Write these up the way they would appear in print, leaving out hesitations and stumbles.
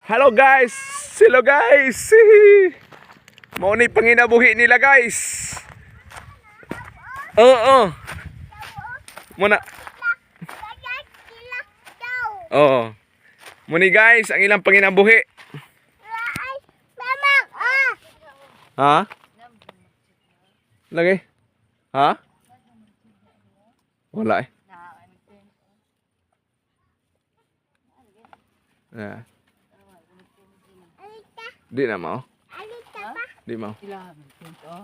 Hello, guys! Hello, guys! Mao ni panginabuhi nila, guys. Oo. Muna. Oo. Muni, guys, ang ilang panginabuhi. Ha? Lagi? Ha? Wala eh. Yeah. Di na mao. Di mao.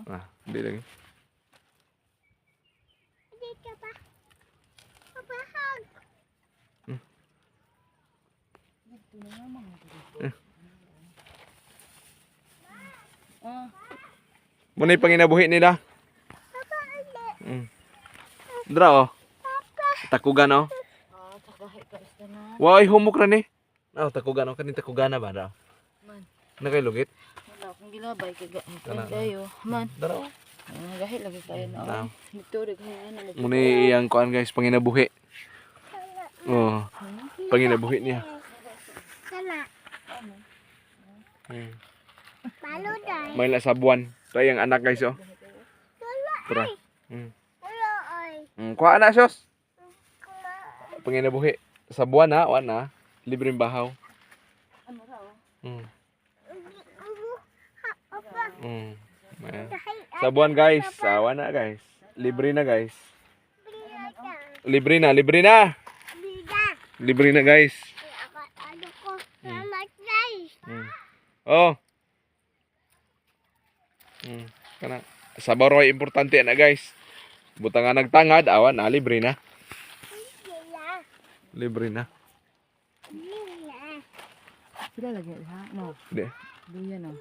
Ah, di lagi. Muna yung panginabuhi nila. Dra oh. Takugan oh. Way humok ra ni. Oh, takugan oh, kaning takugana ba daw? Man. Nakailugit? Wala akong gilabay kay Kana. kayo. Man, Dra oh. ang gahi lagi kayo na. Tao. Dito rin kayo na. Muna iyang kuan, guys, panginabuhi. Oh, panginabuhi niya. May la sa buwan. Ito iyang anak, guys, oh. Tara. Kuha na sos. Panginabuhi. Sa buwan na, wa na. Libreng bahaw. Ano raw? Ayan. Sa buwan, guys, sawa na, guys. Libre na, guys. Libre na, libre na. Libre na, guys. Oh. Kana. Sabaw ra importante na, guys. Buta nga nagtangad, awan na, libre na. Libre na. Sila lagi ha? No. Di. Duya no.